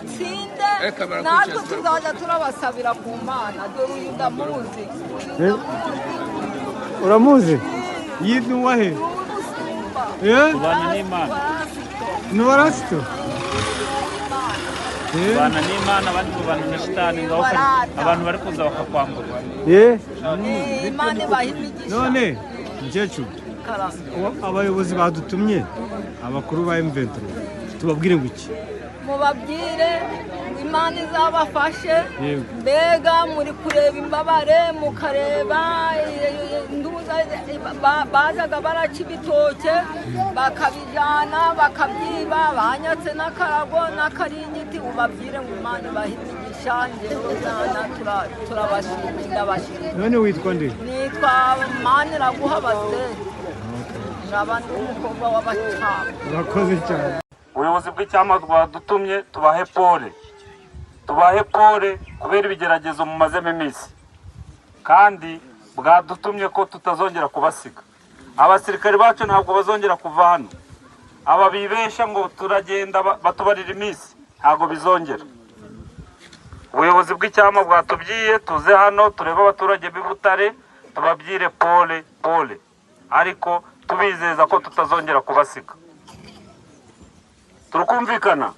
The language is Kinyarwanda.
Tsinde, natwe tuzajya turabasabira ku Mana. Dore uyu ndamuzi, uyu ndamuzi. Uramuzi? Yitwa uwahe? Ni uw'umusumba. Eh? Tubana n'Imana. Warasito. Ni warasito? Eh? Tubana n'Imana, abandi mubana na shitani. Ngaho abantu bari kuza bakakwambura. Eh? Eh, Imana ibaha imigisha. None mukecuru, Karame. Abayobozi badutumye, abakuru ba M23, tubabwire ngo iki? Mubabwire ngo Imana izabafashe. Yego. Mbega muri kureba imbabare, mukareba nduza bazaga baraca ibitoke bakabijana, bakabyiba, banyatse n'akarago n'akaringiti. Ubabwire ngo Imana ibahe imigisha. Njyewe mwana turabashimiye, ndabashimiye. None witwa nde? Nitwa Maniraguha Baseri, nkaba ndi umukobwa w'Abacaba. Urakoze cyane. Ubuyobozi bw'icyama bwadutumye tubahe pole, tubahe pole kubera ibigeragezo mumazemo iminsi, kandi bwadutumye ko tutazongera kubasiga. Abasirikari bacu ntabwo bazongera kuva hano. Aba bibesha ngo turagenda batubarira iminsi, ntabwo bizongera. Ubuyobozi bw'icyama bwatubwiye tuze hano turebe abaturage b'i Butare, tubabwire pole pole, ariko tubizeza ko tutazongera kubasiga. Turukumvikana?